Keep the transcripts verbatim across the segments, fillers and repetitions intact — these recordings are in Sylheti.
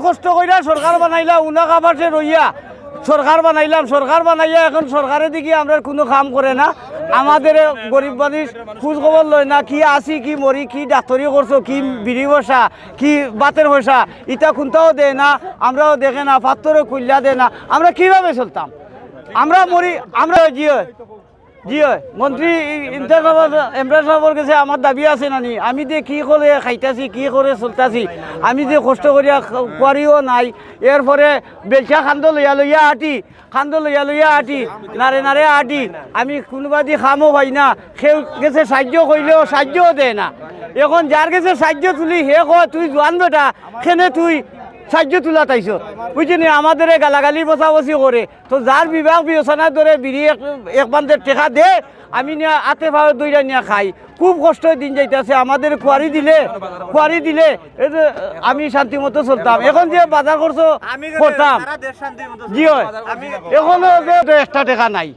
কষ্ট কইরা সরকার বানাইলা, উনা কাপাসে রইয়া সরকার বানাইলাম, সরকার বানাইয়া এখন সরকারে দেখি আমরার কুনু কাম করে না। আমাদের গরিব মানুষ খোঁজ খবর লয় না, কি আছি, কি মরি, কি ডাক্তরি করছো, কি বিড়ি পয়সা, কি ভাতের পয়সা, ইতা কুনটাও দেয় না, আমরাও দেখে না, পাত্তরও খুলিয়া দেয় না। আমরা কিভাবে চলতাম? আমরা মরি, আমরা জি অয়, জি অয়, মন্ত্রী ইমতাজ সাহেব, এমরান সাহেবর গেছে আমার দাবি আছে নানি? আমি যে কি করে খাইতাছি, কি করে চলতাছি, আমি যে কষ্ট করিয়া কুয়ারিও নাই, এরপরে বেলচা কান্দো লইয়া লইয়া আটি, কান্দো লইয়া লইয়া আটি, নারে নারে আটি, আমি কুনুবাদি কামও পাই না, কেউ গেছে সাহায্য কইলেও সাহায্যও দেয় না। এখন যার গেছে সাহায্য তুলি, হে কয়, "তুই জোয়ান বেটা, কেনে তুই সাহায্য তুলাত আইছস?" বুঝছনি, আমাদেরে গালাগালি বসাবসি করে। তো যার বিভাগ বিবেচনা ধরে বিড়ি এক, এক বান্দের টেকা দে, আমি নিয়া আতে পাওয়ে দইরা নিয়া খাই। খুব কষ্ট দিন যাইতাছে। আমাদের কুয়ারি দিলে, কুয়ারি দিলে এই যে আমি শান্তি মতো চলতাম। এখন যে বাজার খরচ করতাম, জি অয়, এখনো যে তো একটা টেকা নাই।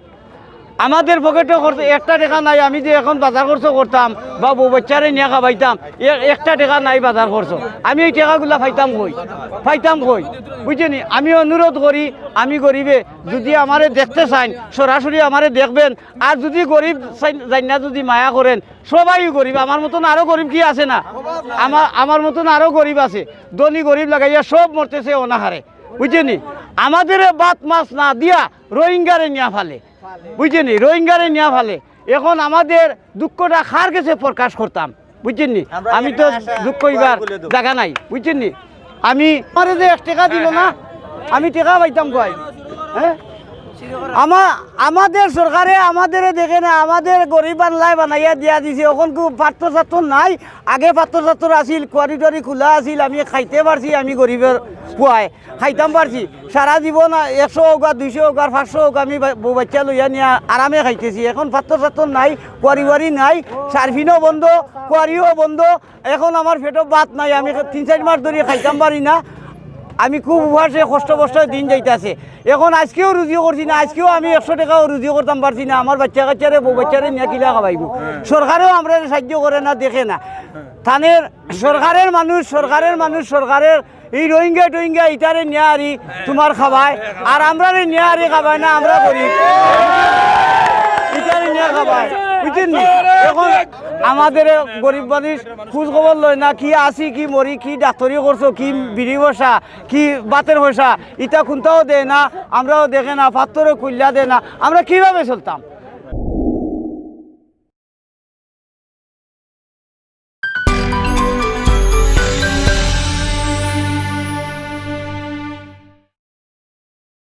আমাদের পকেটে খরচ একটা টেকা নাই। আমি যে এখন বাজার খরচ করতাম বা বউ বাচ্চারে নিয়া খাবাইতাম, এ-, একটা টেকা নাই বাজার খরচ। আমি এই টেকাগুলা পাইতাম কই? পাইতাম কই? বুঝছনি? আমি অনুরোধ করি, আমি গরিবে, যদি আমারে দেখতে চাইন, সরাসরি আমারে দেখবেন। আর যদি গরিব চাইন, জাইন না যদি মায়া করেন, সবাই গরিব, আমার মতন আরো গরিব কি আছে না? আমার, আমার মতন আরো গরিব আছে। ধনী গরিব লাগাইয়া সব মরতেছে অনাহারে, বুঝছনি? আমাদেরে ভাত মাছ না দিয়া রোহিঙ্গারে নিয়া ফালে, বুঝছনি? রোহিঙ্গারে নিয়া ফালে। এখন আমাদের দুঃখটা কার গেছে প্রকাশ করতাম, বুঝছনি? আমি তো দুঃখ ইবার জাগা নাই, বুঝছনি? আমি, আমারে যে এক টেকা দিল না, আমি টেকা পাইতাম কই? হ্যাঁ, আমা-, আমাদের সরকারে আমাদেরে দেখে না, আমাদের গরিব বাংলায় বানাইয়া দিয়া দিছে। এখন খুব পাত্তর সাত্তর নাই, আগে পাত্তর সাত্তর আছিল, কুয়ারি টুয়ারি খোলা আছিল, আমি খাইতে পারছি, আমি গরিবের পুয়ায় খাইতাম পারছি। সারা জীবন একশো হোক আর দুইশো হোক আর পাঁচশো হোক, আমি বা-, বউ বাচ্চা লইয়া নিয়া আরামে খাইতেছি। এখন পাত্তর সাত্তর নাই, কুয়ারি ওয়ারি নাই, সার্ফিনও বন্ধ, কুয়ারিও বন্ধ। এখন আমার পেটো ভাত নাই, আমি তিন চাইর মাস ধরি খাইতাম পারি না। আমি খুব উপাসে কষ্ট মষ্ট দিন যাইতাছে। এখন আজকেও রুজিও করছি না, আজকেও আমি একশো টেকাও রুজিও করতাম পারছি না। আমার বাচ্চা কাচ্চারে, বউ বাচ্চারে নিয়া কিলা খাবাইবো? সরকারেও আমরারে সাহায্য করে না, দেখে না। তানের সরকারের মানুষ, সরকারের মানুষ, সরকারের এই রোহিঙ্গা টোহিঙ্গা ইতারে নিয়া আরি তোমার খাবায়, আর আমরারে নিয়া আরি খাবায় না, আমরা গরিব, ইতারে নিয়া খাবায়, বুঝছনি? এখন আমাদের গরিব মানুষ খোঁজ খবর লয় না, কি আছি, কি মরি, কি ডাক্তরি করছো, কি বিড়ি পয়সা, কি ভাতের পয়সা, ইতা কুনটাও দেয় না, আমরাও দেখে না, পাত্তরও খুলিয়া দেয় না, আমরা কিভাবে চলতাম?